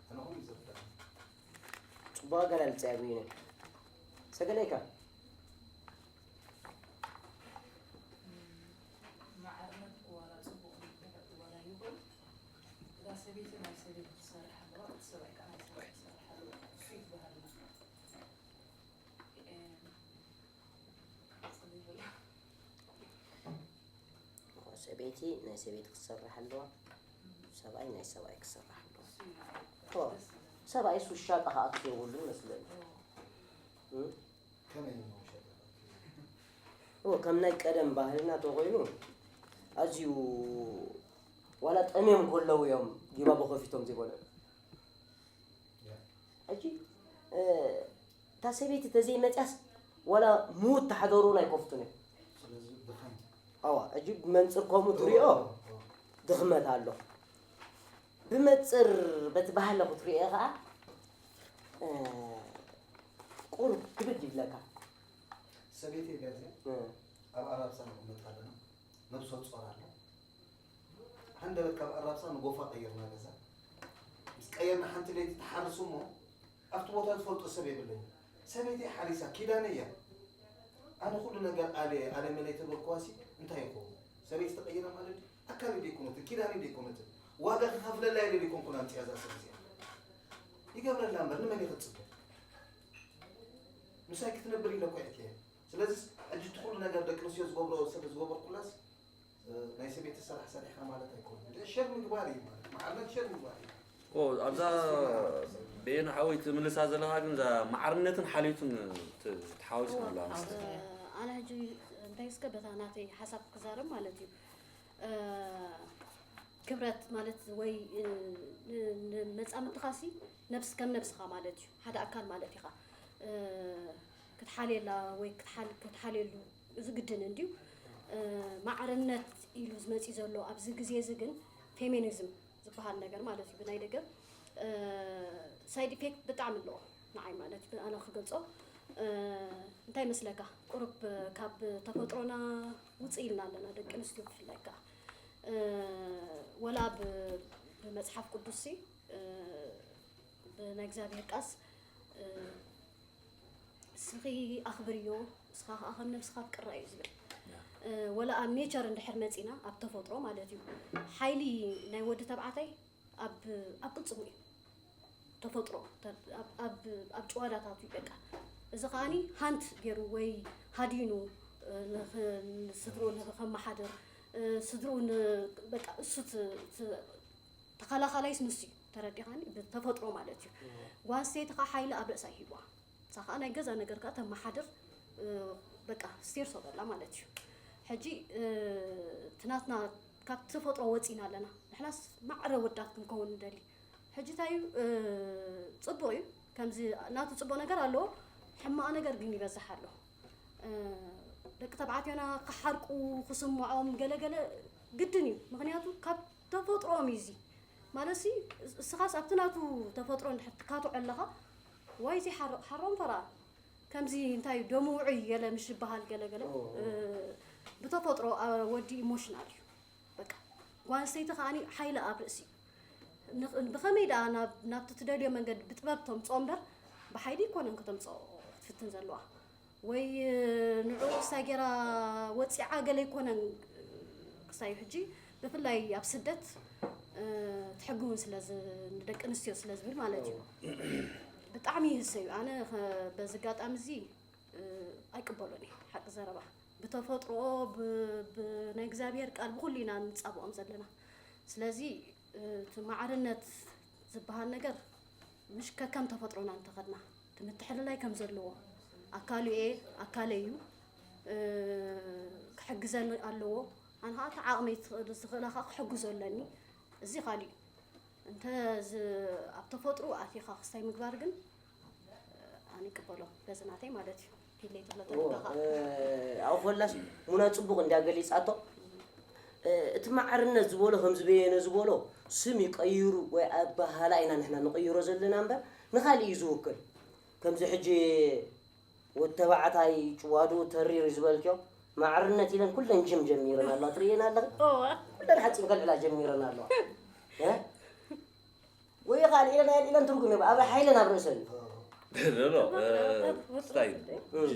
ኣነ ከምኡ እዩ ዝርዳእ። ጽቡቕ ኣገላልጻ እዩ፣ ብይነ። ሰገነይካ? ማዕርነት ዋላ ጽቡቕ ይኹን ዋላ ይኹን፣ እታ ሰበይቲ ናይ ሰበይቲ ክትሰርሕ ኣለዋ፣ እቲ ሰብኣይ ከኣ ናይ ሰብኣይ ክሰርሕ ኣለዎ። እሱ እዩ እቲ ባህልና። ሰበይቲ ናይ ሰበይቲ ክትሰርሕ ኣለዋ፣ ሰብኣይ ናይ ሰብኣይ ክሰርሕ ኣለዎ። እኮ፣ ሰብኣይ ሱሻ ክኣቱ የብሉን መስለኒ። እም? ከመይ ኢሉ ውሸጣ? እዎ፣ ከም ናይ ቀደም ባህልና ተኾይኑ፣ ኣዝዩ ዋላ ጠምዮም ከለዉ እዮም ጊባቦ ከፊቶም ዘይበልዑ። ያ። ሕጂ፣ እ፣ እታ ሰበይቲ ተዘይመጽያስ ወላ ምዉት ተሓደሩ እውን ኣይከፍቱን እዮም። ስለዚ ድኻኝ ኣዋ ሕጂ ብመንፅር ከምኡ ትሪኦ ድኽመት ኣሎ። ብመፅር በቲ ባህሊ ክትሪኦ ከዓ እ፣ ቁሩብ ክብድ ይብለካ። ሰበይቲ ገዜ እ፣ ኣብ ኣራብሳ ንቕመጥ ኣለና። ነብሰ ጾር ኣሎ። ሃንደበት ካብ ኣራብሳ ንጎፋ ቀይርና ገዛ። ምስ ቀየርና ሓንቲ ለይቲ ትሓርስ እሞ ኣብቲ ቦታ ዝፈልጦ ሰብ የብለይ። ሰበይቲ ሓሪሳ ኪዳነ እያ። ኣነ ኩሉ ነገር ኣለ ኣለ መለይ ተበልኩዋሲ እንታይ ይኸውን? ሰበይቲ ተቀይራ ማለት ኣካል ደይኮነትን ኪዳነ ደይኮነትን ዋጋ ክኸፍለላ ኢለ ደይኮንኩን ኣምፅያ እዛ ሰብ እዚኣ። ይገብረላ እምበር ንመን እየ ክፅበ? ምሳይ ክትነብር ኢለ እኮ እየ። ስለዚ ሕጂ እቲ ኩሉ ነገር ደቂ ኣንስትዮ ዝገብሮ ስለ ዝገበርኩላስ ናይ ሰበይቲ ስራሕ ሰሪሕካ ማለት ኣይኮነን። ሸር ምግባር እዩ ማለት ማዕርነት ሸር ምግባር እዩ። ኦ ኣብዛ ቤን ሓወይ ትምልሳ ዘለኻ ግን እዛ ማዕርነትን ሓልዮትን ት- ተሓዋዊስና ኣሎ ኣምስተ ኣነ ሕጂ እንታይ እስከ በታ ናተይ ሓሳብ ክዛረብ ማለት እዩ። ክብረት ማለት ወይ መፃምድኻሲ ነብስ ከም ነብስኻ ማለት እዩ። ሓደ ኣካል ማለት ኢኻ ክትሓልየላ ወይ ክትሓልየሉ እዚ ግድን እንድዩ። ማዕርነት ኢሉ ዝመፅእ ዘሎ ኣብዚ ግዜ እዚ ግን ፌሚኒዝም ዝበሃል ነገር ማለት እዩ ብናይ ደገ ሳይድ ኢፌክት ብጣዕሚ ኣለዎ ንዓይ ማለት እዩ ኣነ ክገልፆ። እንታይ መስለካ ቁሩብ ካብ ተፈጥሮና ውፅእ ኢልና ኣለና ደቂ ኣንስትዮ ብፍላይ ከዓ ወላ ብመፅሓፍ ቅዱስ ብናይ እግዚኣብሔር ቃስ እስኺ ኣኽብርዮ እስኻ ከዓ ከም ነብስኻ ኣፍቅራ እዩ ዝብል። ወላ ኣብ ኔቸር እንድሕር መፂና ኣብ ተፈጥሮ ማለት እዩ ሓይሊ ናይ ወዲ ተብዓታይ ኣብ ኣብ ቅፅሙ እዩ ተፈጥሮ ኣብ ጨዋዳታቱ እዩ በቃ። እዚ ከዓኒ ሃንት ገይሩ ወይ ሃዲኑ ስድርኡ ንኸመሓድር ስድርኡ በቃ እሱ ተኸላኻላይስ ንሱ እዩ ተረዲኻኒ ብተፈጥሮ ማለት እዩ። ጓል ኣንስተይቲ ከዓ ሓይሊ ኣብ ርእሳ ይሂብዋ። ንሳ ከዓ ናይ ገዛ ነገር ከዓ ተመሓድር በቃ ስቴርሶ በላ ማለት እዩ። ሕጂ እቲ ናትና ካብ ተፈጥሮ ወፂና ኣለና ንሕናስ ማዕረ ወዳት ክንከውን ንደሊ። ሕጂ እንታይ እዩ ፅቡቅ እዩ ከምዚ ናቱ ፅቡቅ ነገር ኣለዎ ሕማቅ ነገር ግን ይበዝሕ ኣሎ። ደቂ ተባዕትዮና ክሓርቁ ክስምዖም ገለገለ ግድን እዩ ምክንያቱ ካብ ተፈጥሮኦም እዩ እዚ ማለት ሲ እስኻስ ኣብቲ ናቱ ተፈጥሮ እንድሕር ትካትዖ ኣለኻ ዋይ እዚ ሓሮም ፈራ ከምዚ እንታይ ደሙ ውዑይ ገለ ምሽ ይበሃል ገለ ገለ ብተፈጥሮ ወዲ ኢሞሽናል እዩ በቃ ጓል ኣንስተይቲ ከዓኒ ሓይሊ ኣብ ርእሲ ብኸመይ ደኣ ናብቲ ትደልዮ መንገዲ ብጥበብ ተምፅኦ እምበር ብሓይሊ ይኮነን ከተምፅኦ ክትፍትን ዘለዋ ወይ ንዑ ክሳይ ገይራ ወፂዓ ገለ ኣይኮነን ክሳይ ሕጂ ብፍላይ ኣብ ስደት እቲ ሕጊ እውን ስለ ንደቂ ኣንስትዮ ስለ ዝብል ማለት እዩ ብጣዕሚ ይህሰ እዩ ኣነ በዚ ኣጋጣሚ እዚ ኣይቅበሎን እየ ሓቂ ዘረባ ብተፈጥሮ ብናይ እግዚኣብሔር ቃል ብኩሉ ኢና ንፃብኦም ዘለና ስለዚ እቲ ማዕርነት ዝበሃል ነገር ምሽ ከከም ተፈጥሮና እንተኸድና እቲ ምትሕልላይ ከም ዘለዎ ኣካሉ እየ ኣካለ እዩ ክሕግዘኒ ኣለዎ ኣነ ከዓ እቲ ዓቕመይ ዝኽእላ ከዓ ክሕግዞ ኣለኒ እዚ ካሊእ እንተ ኣብ ተፈጥሮ ኣቲኻ ክስታይ ምግባር ግን ኣነ ይቅበሎ በዚ ናተይ ማለት እዩ ፊለይ ትብሎ ተረጋጋ ኣብኡ ኮላስ ሙና ፅቡቅ እንዲያ ገሊፃቶ እቲ ማዕርነት ዝበሎ ከምዚ በየነ ዝበሎ ስም ይቀይሩ ወይ ኣባሃላ ኢና ንሕና ንቀይሮ ዘለና እምበር ንካሊእ እዩ ዝውክል ከምዚ ሕጂ ወዲ ተባዕታይ ጭዋድኡ ተሪር እዩ ዝበልክዮ ማዕርነት ኢለን ኩለን ጅም ጀሚረን ኣለዋ ትርእየን ኣለኺ ኩለን ሓፂን ከልዕላ ጀሚረን ኣለዋ ወይ ካልእ ኢለን ኣይልኢለን ትርጉም የብ ኣብ ሓይለን ኣብ ርእሰን እዩ ስታይ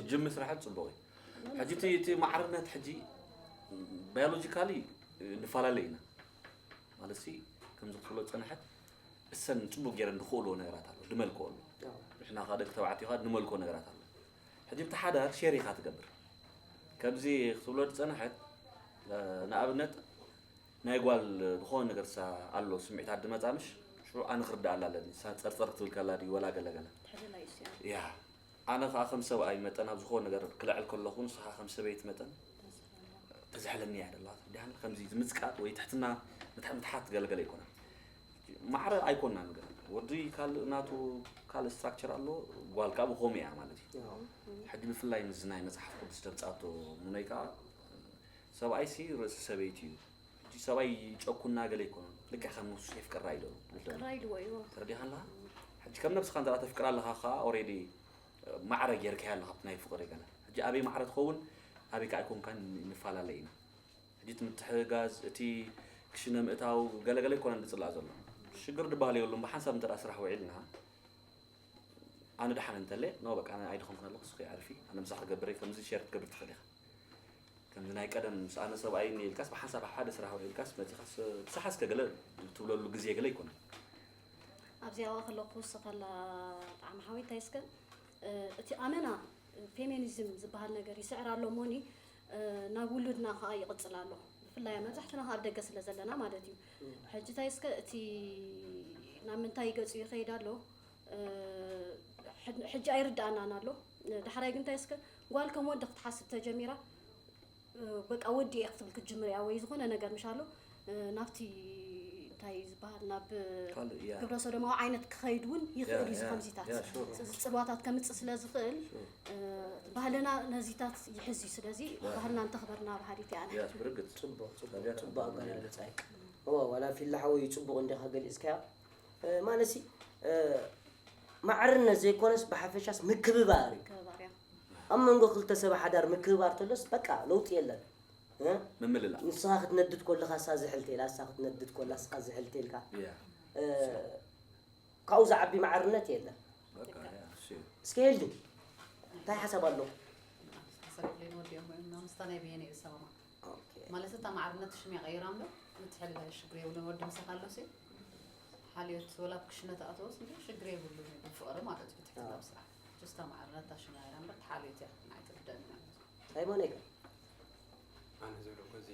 ጅም ምስራሕን ፅቡቅ እዩ ሕጂ እቲ ማዕርነት ሕጂ ባዮሎጂካሊ ንፈላለ ኢና ማለት ከምዚ ክትብሎ ዝፀንሐት እሰን ፅቡቅ ገይረን ዝኽእልዎ ነገራት ኣሎ ዝመልክኦ ኣሎ ንሕና ከዓ ደቂ ተባዕትዮ ከዓ ንመልክኦ ነገራት ኣሎ ሕጂ ብቲ ሓዳር ሼር ኢኻ ትገብር ከምዚ ክትብሎ ዝፀንሐት ንኣብነት ናይ ጓል ዝኾነ ነገር ሳ ኣሎ ስምዒታት ዝመፃ ምሽ ሽዑ ኣነ ክርዳኣላ ኣለኒ ሳ ፀርፀር ክትብል ከላ ድዩ ወላ ገለገለ ያ ኣነ ከዓ ከም ሰብኣይ መጠን ኣብ ዝኾነ ነገር ክልዕል ከለኹ ንስኻ ከም ሰበይቲ መጠን ተዝሕለኒ እያ ደለዋ ትርዲሃኒ ከምዚ ምፅቃጥ ወይ ትሕትና ምትሓት ገለገለ ኣይኮነን ማዕረ ኣይኮናን ገለ ወዲ ካልእ ናቱ ካልእ ስትራክቸር ኣሎ፣ ጓል ከዓ ብኸምኡ እያ ማለት እዩ። ሕጂ ብፍላይ ምስዚ ናይ መጽሓፍ ቅዱስ ደምጻቶ ሙነይ ከዓ ሰብኣይሲ ርእሲ ሰበይቲ እዩ። ሕጂ ሰብኣይ ይጨኩና ገለ ኣይኮኑን፣ ልክዕ ከም ነብሱ የፍቅራ ኢሉ። ቅራ ኢልዎ እዩ። ተረዲኻ ኣለኻ? ሕጂ ከም ነብስኻ እንተ ተፍቅራ ኣለኻ ከዓ ኦሬዲ ማዕረ ጌርካያ ኣለኻ ኣብቲ ናይ ፍቕሪ ገለ። ሕጂ ኣበይ ማዕረ ትኸውን ኣበይ ከዓ ኣይኮንካን ንፈላለ ኢና። ሕጂ እቲ ምትሕግጋዝ እቲ ክሽነ ምእታው ገለገለ ኣይኮነን ዝፅላእ ዘሎ። ሽግር ድበሃል የብሉን። ብሓንሳብ እንተ ስራሕ ውዒልና ኣነ ደሓን እንተለ ኖ በቃ ኣነ ኣይደኸምኩን ኣለኹ እስኺ ኣዕርፊ ኣነ ምሳኺ ክገብር እየ ከምዚ ሸር ክትገብር ትኽእል ኢኻ። ከምዚ ናይ ቀደም ምስ ኣነ ሰብኣይ እኒ ኢልካስ ብሓንሳብ ሓደ ስራሕ ውዒልካስ መፂኻስ ምሳሓ እስከ ገለ ትብለሉ ግዜ ገለ ኣይኮነን። ኣብዚኣ ከለኹ ክውስኸላ ጣዕሚ ሓወይ እንታይ እስከ እቲ ኣመና ፌሚኒዝም ዝበሃል ነገር ይስዕር ኣሎ እሞኒ ናብ ውሉድና ከዓ ይቕፅል ኣሎ። ብፍላይ መብዛሕትና ከዓ ኣብ ደገ ስለ ዘለና ማለት እዩ። ሕጂ እንታይ እስከ እቲ ናብ ምንታይ ገፁ ይኸይድ ኣሎ ሕጂ ኣይርዳእናን ኣሎ። ዳሕራይ ግን እንታይ እስከ ጓል ከም ወዲ ክትሓስብ ተጀሚራ በቃ ወዲ እየ ክትብል ክትጅምር እያ ወይ ዝኾነ ነገር ምሻሉ ናብቲ እንታይ ዝበሃል ናብ ግብረ ሰዶማዊ ዓይነት ክኸይድ እውን ይኽእል እዩ። ከምዚታት ፅልዋታት ከምፅእ ስለ ዝኽእል ባህልና ነዚታት ይሕዝ እዩ። ስለዚ ባህልና እንተኽበርና ባህሪት እያ። ብርግፅ ፅቡቅ ኣገላልፃ እዩ። እወ ዋላ ፊላ ሓወይ ፅቡቅ እንዲኻ ገሊፅካዮ። ማለትሲ ማዕርነት ዘይኮነስ ብሓፈሻስ ምክብባር እዩ። ኣብ መንጎ ክልተ ሰብ ሓዳር ምክብባር ተሎስ በቃ ለውጢ የለን። ምምልላእ ንስኻ ክትነድድ ኮለኻ እሳ ዝሕል ተላ እሳ ክትነድድ ኮላ እስኻ ዝሕል ተልካ ካብኡ ዝዓቢ ማዕርነት የለን። እስከ ሄልዲ እንታይ ሓሳብ ኣለኹ? ሓሳብ የብለይን ወዲኦም ምስታ ናይ ብሄን እየ ዝሰማማዕ። ማለት እታ ማዕርነት ሽም እያ ቀይራ እምበር ምትሕልላይ ሽግር የብሉን። ወዲ ምሳኻ ኣሎ ሲ ሓልዮት ወላ ኣብ ክሽነ ተኣተወስ እንዲ ሽግር የብሉን እዩ ብፍቕሪ ማለት እዩ። ብትሕትና ብስራሕ just እታ ማዕርነት እታ ሽም እያ ቀይራ እምበር እታ ሓልዮት እያ ንዓይ ትርደኣኒ ማለት እዩ። ሃይማኖይ ከ? ኣነ ዝብሎ እኮ እዚ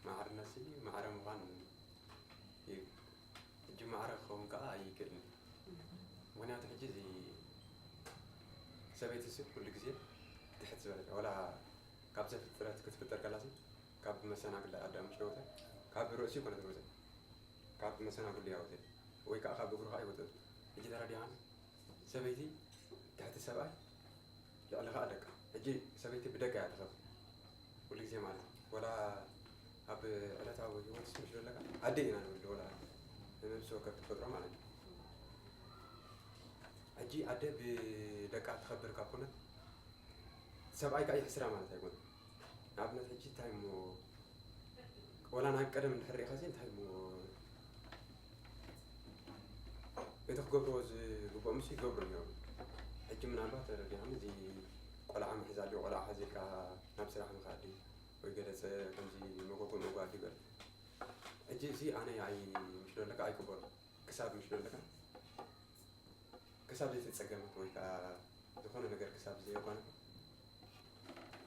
ማዕርነት ሲ ማዕረ ምዃን እዩ። ሕጂ ማዕረ ክኸውን ከዓ ኣይክእልን እዩ። ምኽንያቱ ሕጂ እዚ ሰበይቲ ሲ ኩሉ ግዜ ትሕት ዝበለት እያ። ዋላ ካብ ዘፍጥረት ክትፍጠር ከላ ሲ ካብ መሰናግል ኣዳም ምስ ደወተ ካብ ርእሲ ይኮነት ርዘ ካብ መሰናግሉ እያ ወተት ወይ ከዓ ካብ እግሩ ከዓ ይወተት። ሕጂ ተረዲኻኒ ሰበይቲ ትሕቲ ሰብኣይ ልዕሊ ከዓ ደቃ። ሕጂ ሰበይቲ ብደቃ እያ ትኸብር ኩሉ ግዜ ማለት እዩ። ወላ ኣብ ዕለታዊ ህይወት ምስ ዘለካ ኣደ ኢና ንብል ወላ ነብሲ ወከፍ ተፈጥሮ ማለት እዩ። ሕጂ ኣደ ብደቃ ትኸብር ካብ ኮነት ሰብኣይ ከዓ ይሕስራ ማለት ኣይኮነን። ንኣብነት ሕጂ እንታይ እሞ ወላ ናይ ቀደም እንድሕር ርኢኻሲ እንታይ እሞ እቲ ክገብርዎ ዝግብኦም ምስ ይገብሩ ነይሮም። ሕጂ ምናልባት ተረዲኻኒ እዚ ቆልዓ ምሕዝ ኣድዩ ቆልዓ ሓዚልካ ናብ ስራሕ ምኻድ ድዩ ወይ ገለ ከምዚ መጎጎ መጓ ድዩ ገለ ሕጂ እዚ ኣነ ኣይ ምሽ ዶ ኣለካ ኣይቅበሎ ክሳብ ምሽ ዶ ኣለካ ክሳብ ዘይተፀገመት ወይ ከዓ ዝኾነ ነገር ክሳብ ዘየጓነፈ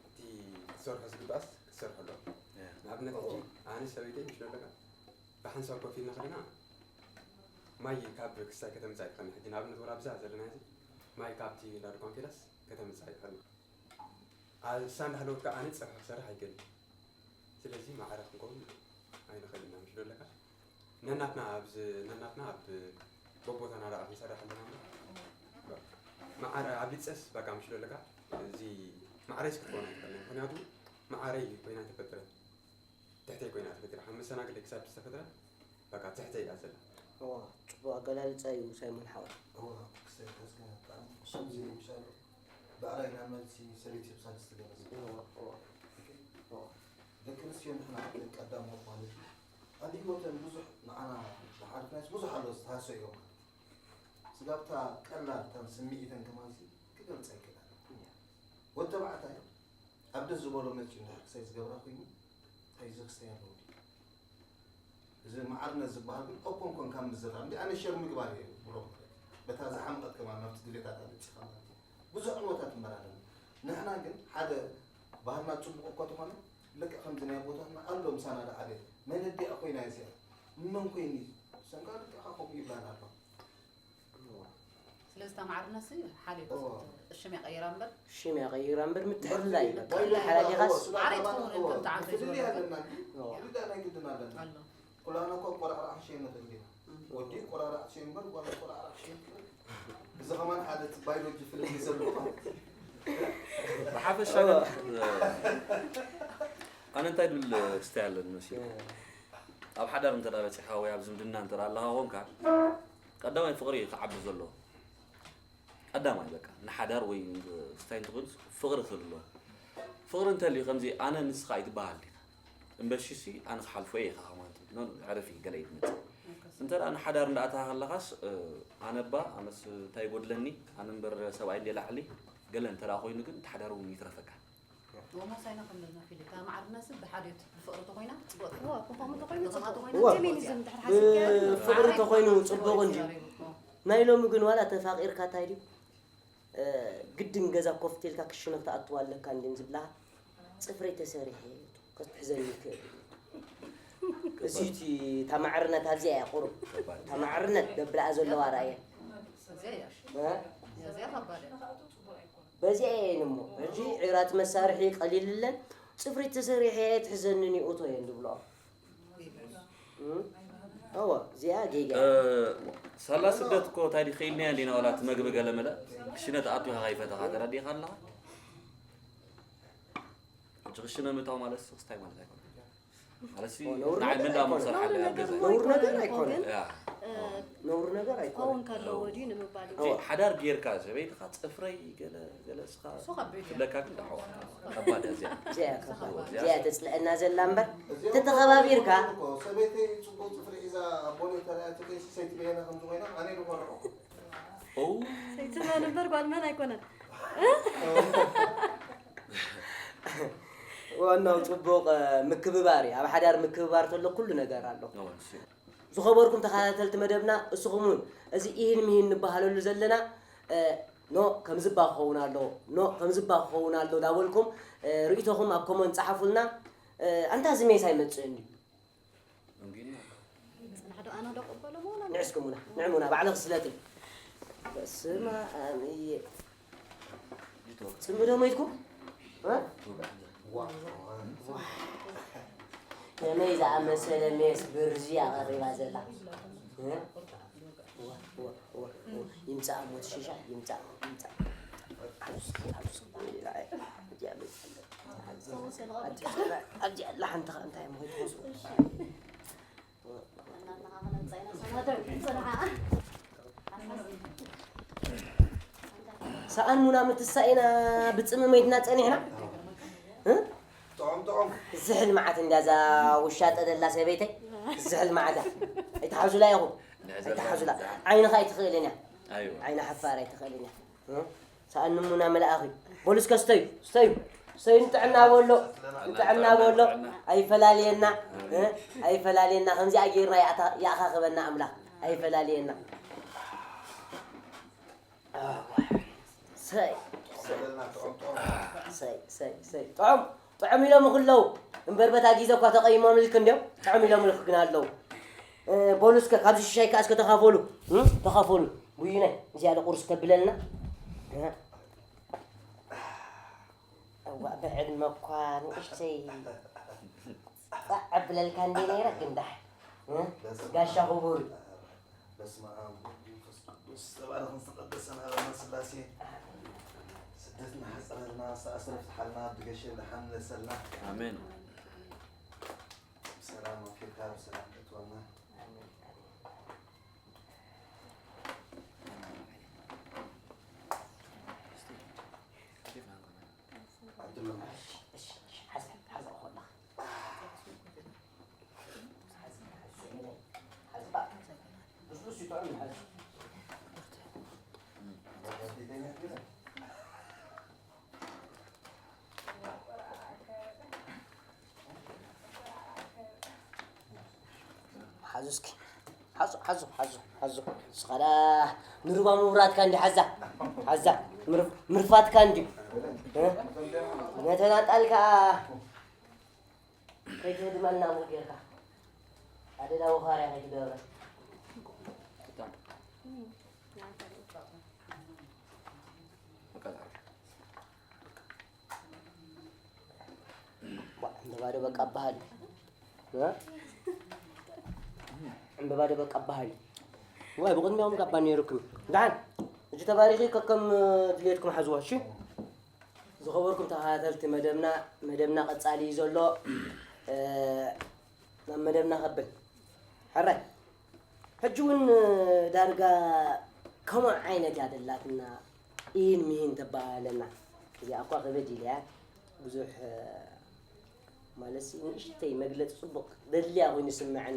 እቲ ክትሰርሖ ዝግባኣስ ክትሰርሖ ኣለዎ። ንኣብነት ሕጂ ኣነ ሰበይተይ ምሽ ዶ ኣለካ ብሓንሳብ ኮፍ ኢልና ከለና ማይ ካብ ክስታይ ከተምፅኣ ይትኽእልና። ሕጂ ንኣብነት ወላ ኣብዛ ዘለና እዚ ማይ ካብቲ እንዳ ድኳን ከይዳስ ከተምፅኣ ይትኽእልና። እሳ እንዳሃለወት ከዓ ኣነ ፀብሒ ክሰርሕ ኣይክእልን። ስለዚ ማዕረ ክንከውን ኣይንኽእልን ኢና ምሽ ዶ ኣለካ? ነናትና ኣብዚ ነናትና ኣብ በቦታና ደኣ ክንሰርሕ ኣለና እምበር ማዕረ ኣብሊፀስ በቃ ምሽ ዶ ኣለካ? እዚ ማዕረይስ ክትከውን ኣይትኽእልን። ምኽንያቱ ማዕረይ ኮይና ኣይተፈጥረን። ትሕተይ ኮይና ተፈጢራ ካብ መሰናግለይ ክሳብ ዝተፈጥረ በቃ ትሕተይ እያ ዘላ። እዋ ጽቡቕ ኣገላልጻ እዩ ሳይሞን ሓወይ። እዋ ክሰይ ተዝከ ብጣዕሚ ከምዚ ምሻሉ ብዕራይ ናብ መልሲ ሰበይቲ ብሳልስቲ ገለ ዝብል። እዋ እዋ ኦኬ እዋ ደቂ ኣንስትዮ ንሕና ቀዳሞት ማለት እዩ። ኣብ ህይወተን ብዙሕ ንዓና ዝሓልፍናዮስ ብዙሕ ኣሎ ዝተሃሰዮ ማለት እዩ። ስጋብ እታ ቀላል እተን ስምዒተን ከማንሲ ክገልጻ ኣይክእላን። ወዲ ተባዕታይ ኣብ ደስ ዝበሎ መፂኡ እንድሕር ክሳይ ዝገብራ ኮይኑ እንታይ እዚ ክስተይ ኣለዎ ድዩ? እዚ መዓርነት ዝበሃል ግን ኦፖን ኮንካ ምዝራብ እንዲ ኣነ ሸር ምግባር እየ ብሎ በታ ዝሓምቐት ከማን ናብቲ ድሌታት ኣበፂኻ ማለት እዩ። ብዙሕ ዕንወታት እምበር ኣለና። ንሕና ግን ሓደ ባህልና ፅቡቕ እኮ ተኾነ ልክዕ ከምዚ ናይ ኣቦታትና ኣሎ ምሳና ደዓለ መን ኣዲኣ ኮይና እዚኣ መን ኮይኑ ሰንካ ልክዕኻ ከምኡ ይብላና ኣሎ። ስለዚ እታ ማዕርነት ሲ ሓልዮት እዎ። ሽም እያ ቀይራ እምበር ሽም እያ ቀይራ እምበር ምትሕልላይ በቃ ምትሕልላይ ሓላሊኻስ እዎ፣ ስለ ማዕረ ኣባላት ኣይትኸውን እዎ፣ ከምቲ ዓንተ ንፍልልይ ዝበሎ። ኣለና እንዲ፣ እዎ። ፍልልይ ናይ ግድን ኣለና። ኣሎ። ኩላህና እኮ ቆራዕራዕ ክሸይን ንኽእል ኢና። ወዲ ቆራራዕ ሸንበር ጓል ቆራራዕ ሸንበር። እዚ ከማን ሓደ ባዮሎጂ ፍልልይ ዘለዎ። ብሓፈሻ ግን ኣነ እንታይ ድብል ክስታይ ኣለኒ መሲሉ ኣብ ሓዳር እንተ በፂሕኻ ወይ ኣብ ዝምድና እንተ ኣለኻ ኮንካ ቀዳማይ ፍቕሪ ክዓቢ ዘለዎ ቀዳማይ በቃ ንሓዳር ወይ ክስታይ እንትኾን ፍቕሪ ክህሉ ኣለዎ። ፍቕሪ እንተልዩ ከምዚ ኣነ ንስኻ ኣይትበሃል ዲኻ እምበሺ ሲ ኣነ ክሓልፎ እየ ኢኻ ማለት ነው። ዕረፊ ገለ እዩ ዝመፅእ እንተ ንሓዳር እንዳኣተኻ ከለኻስ ኣነባ ኣነስ እንታይ ይጎድለኒ ኣነ እምበር ሰብኣይ እንደ ላዕሊ ገለ እንተ ኮይኑ ግን እቲ ሓዳር እውን ይትረፈካ። ወሞሳይና ከምለና ፊልካ ማዕርነስ ብሓድዮት ብፍቕሪ ተኮይና ጽቡቅ። እዋ፣ ከምኡ ተኾይኑ ከተማ ጽቡቕ። ተኾይኑ እዋ። ጽቡቕ እዩ። ፌሚኒዝም ድሕሪ ሓሲብካዮ ፍቕሪ ተኾይኑ ጽቡቕ እንጂ። ናይ ሎሚ ግን ዋላ ተፋቒርካ እንታይ ድዩ ግድን ገዛ ኮፍ ኢልካ ክሽነ ክትኣትዋ ኣለካ እንድን ዝብላ ጽፍረይ ተሰሪሐ ክትሕዘኒ ይክእል። እዚ እቲ እታ ማዕርነት ኣብዚኣ እያ ቁሩብ እታ ማዕርነት ደብላኣ ዘለዋ ራእየ እዚኣ እያ። እ? እዚኣ ከባድ እያ። በዚኣ እየን እሞ ሕጂ ዒራት መሳርሒ ቀሊልለን ጽፍሪ ተሰሪሐ ትሕዘኒ ንኡቶ እየን ዝብልኦ እም? እወ እዚኣ ጌጋ እያ። ሳላ ስደት እኮ እንታይ ድዩ ክኢልናያ እንዲና ዋላ እቲ መግቢ ገለ መለ ክሽነ ተኣትዊኻ ከይፈተኻ ተረዲእኻ ኣለኻ ሕጂ ክሽነ ምእታው ማለት ስክስታይ ማለት ኣይኮነ ማለት ነውሪ ንዓይ ነገር ምንዳ ኣይኮነ። መውሰድ ሓለ ኣብ ገዛ ነውሪ ነገር ኣይኮነ ያ ነውሪ ነገር ኣይኮነ ክኸውን ከለዎ ድዩ ንምባል እዩ። እወ። ሓዳር ጌርካ ሰበይትኻ ፅፍረይ ገለ ገለ እስኻ እሱ ከቢድ እዩ። ትብለካ ግን ዳሕዋ ከባድ እያ እዚኣ እዚኣ እያ ከባድ እዚኣ ተፅልአና ዘላ እምበር ተተኸባቢርካ ሰበይተይ ፅቡቅ ፅፍሪ ሒዛ ኣቦ ተራእያ ትከይሲ ሰይቲ በየና ከምዚ ኮይና ኣነ ንኮርዖ ኦ ሰይቲ መን እምበር ጓል መን ኣይኮነን። ዋናው ፅቡቕ ምክብባር እዩ ኣብ ሓዳር ምክብባር ተሎ ኩሉ ነገር ኣሎ ኦ፣ እሺ። ዝኸበርኩም ተኸታተልቲ መደብና እስኹም እውን እዚ ኢሂን ምሂን ንበሃለሉ ዘለና እ፣ ኖ ከምዝባ ክኸውን ኣለዎ ኖ ከምዝባ ክኸውን ኣለዎ ዳበልኩም እ፣ ርእይቶኹም ኣብ ኮመንት ጸሓፉልና እ፣ ኣንታ እዚ ሜስ ኣይመጽእን ድዩ እንግዲህ ጽናሕ ዶ ኣነ ዶ ቅበሎ መሆና ንዕስክሙና ንዕሙና ባዕልኺ ስለጢ በስመ ኣብ እየ ጽምዶ መይትኩም እ? ከመይ ዝኣመሰለ ሜስ ብርዚ ኣቐሪባ ዘላ እ? ዋ፣ ዋ፣ ዋ፣ ዋ። ይምጻእ እሞ እቲ ሺሻ ይምጻእ ይምጻእ። ኣብዚኣ ኣላ ሓንቲ ከ እንታይ እሞ ከይትኾሱ ሰኣን ሙና ምትሳኢና ብጽምመይትና ጸኒሕና እ? ጥዑም ጥዑም ዝሕል መዓት እንዳ እዛ ውሻጠ ደላ ሰበይተይ ዝሕል መዓታ ኣይትሓዙላ ኢኹም ኣይትሓዙላ ዓይንኻ ኣይትኽእልን እያ ኣይዋ ዓይና ሓፋር ኣይትኽእልን እያ እ? ሰኣን ሙና መልኣኺ በሉ እስከ ስተዩ ስተዩ ስተዩ ንጥዕና በሎ ንጥዕና በሎ ኣይፈላልየና እ? ኣይፈላልየና ከምዚኣ ጌርና ይኣታ- ይኣኻኽበና ኣምላኽ ኣይፈላልየና ሰይ ጥዑም ጥዑም ሰይ ሰይ ሰይ ጥዑም ጥዑም ኢሎም ክለው እምበር በታ ግዜ እኳ ተቐይሞምልክ እንዲዮም ጥዑም ኢሎምልክ ግን ኣለዉ እ፣ በሉ እስከ ካብዚ ሽሻይ ከዓ እስከ ተኻፈሉ እ? ተኻፈሉ ጉይነ እዚኣ ቁርስ ተብለልና እ? እዋ ብዕድመ እኳ ንእሽተይ ፃዕ ኣብለልካ እንደ ነይረ ግን ዳሕ እ? ጋሻ ክቡር በስመ ኣብ ወወልድ ወመንፈስ ቅዱስ ዝተባረኽን ዝተቀደሰን ኣበና ስላሴ ስደትና ሓፀረልና፣ ኣስረ ፍትሓልና፣ ኣብ ድገሸ ደሓን ምለሰልና፣ ኣሜን ብሰላም ኣኪብካ ብሰላም ተእትወና። ዓድሎም ሓዘ ሓዘ ኮላ ሓዙ እስኪ ሓዙ ሓዙ ሓዙ ሓዙ ስኻዳ ንሩባ ምውራድካ እንዲ ሓዛ ሓዛ ምርፋትካ እንዲ ነተናጣልካ ከይትህድመልና እሞ ጌርካ ኣደዳ ወኻርያ ከይትገብረ ዕምበባ ዶ በቃ በሃል ዕምበባ ዶ በቃ በሃል ዋይ ብቕድሚኦም ጋባ ነይሩኩም። ደሓን፣ እጂ ተባሪኺ ከከም ድልየትኩም ሓዝዋ፣ እሺ? ዝኸበርኩም ተኸታተልቲ መደብና፣ መደብና ቀጻሊ እዩ ዘሎ። እ፣ ናብ መደብና ከብል። ሕራይ፣ ሕጂ እውን ዳርጋ ከምኡ ዓይነት እያ ደላትና፣ ኢን ሚሂን ተባሃለና። እዚኣ እኳ ከበድ ኢለያ፣ ብዙሕ፣ እ፣ ማለት ንእሽተይ መግለጺ ጽቡቕ ደልያ ኮይኑ ይስምዐኒ።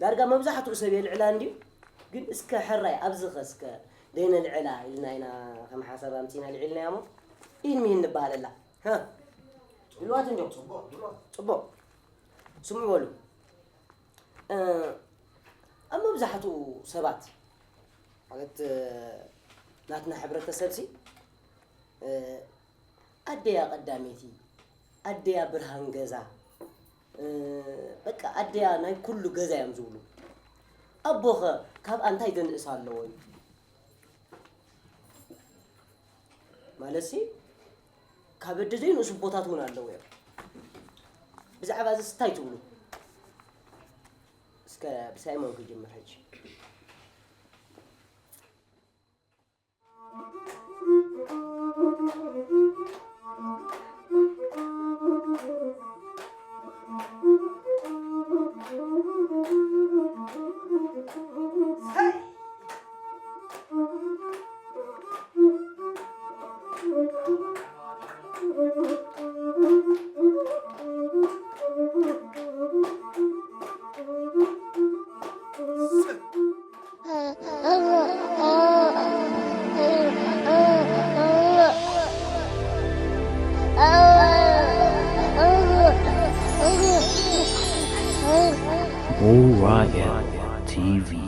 ዳርጋ መብዛሕትኡ ሰብ የልዕላ እንድዩ፣ ግን እስከ ሕራይ ኣብዚ ኸ እስከ ደይነልዕላ ኢልና ኢና ከም ሓሳብ ኣምጺና ልዒልናያ እሞ ኢን ሚሂን ንበሃለላ። ሃ? ድልዋት እንድዮም? ጽቡቕ። ስምዑ በሉ። እ፣ ኣብ መብዛሕትኡ ሰባት ማለት፣ እ፣ ናትና ሕብረተሰብሲ፣ እ፣ ኣደያ ቀዳመይቲ፣ ኣደያ ብርሃን ገዛ፣ እ፣ በቃ ኣደያ ናይ ኩሉ ገዛ እዮም ዝብሉ። ኣቦኸ ካብ ኣንታይ ዘንእስ ኣለዎ እዩ? ማለትሲ ካብ ኣደ ዘይንእሱ ኣቦታት እውን ኣለዉ እዮም። ብዛዕባ እዚ እንታይ ትብሉ? እስከ ብሳይሞን ክጅምር ሕጂ። O R N T V.